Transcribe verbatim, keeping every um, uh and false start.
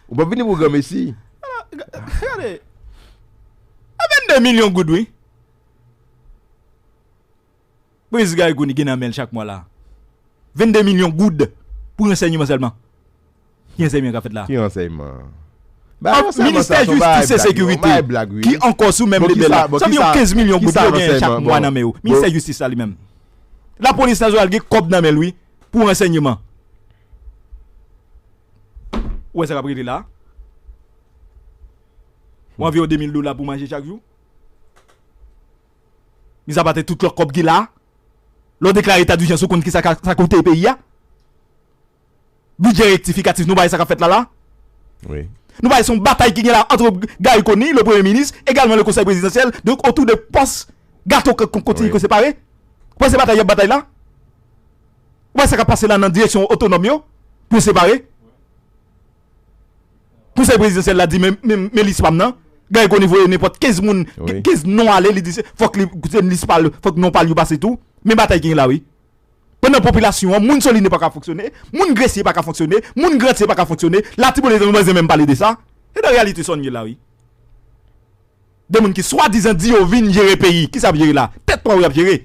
Ou p ap vini pou granmesi. Gade. E vennde milyon goud, wi. Prens Garry Conille gen nan men l chak mwa la. Vennde milyon goud pou ransèyman sèlman. Ki ransèyman k ap fèt la? Ki ransèyman? Ministè jistis e sekirite ki ankò sou menm lebèl la. Sa vle yon kenz milyon goud yo genyen chak mwa nan men yo. Ministè jistis la li menm. Lapolis nasyonal gen kòb nan men l, wi, pou ransèyman. Ou wè sa k ap rele la? Ou anvi yo de mil dola pou manje chak jou? Mizapa te tout lòt kòb ki la. Lè w deklare eta dijans, ou konn ki sa ka sa koute peyi a? Bidjè rektifikatif, nou pa wè sa k ap fèt la la? Wi. Nou pa wè se yon batay ki gen la ant Garry Conille, le premye minis, egalman le konsèy prezidansyèl, donk otou de pòs gato k ap kontinye separe. Ou wè se batay y ap batay la? Ou wè sa k ap pase la nan direksyon otonòm yo? Pou yo separe? Konsèy prezidansyèl la di men, men, men lis pa m nan. Garry Conille voye nenpòt kenz moun, kenz non ale, li di se, fòk li, se lis pa l, fòk non pa l yo pase tou. Men batay ki gen la, wi. Pandan popilasyon an, moun Solin pa ka fonksyone, moun Gresye pa ka fonksyone, moun Grantye pa ka fonksyone, Latibonit nou bezwen menm pale de sa. Se de reyalite sa n ye la, wi. De moun ki swadizan di yo vin jere peyi, ki sa ap jere la? Tèt pa w y ap jere.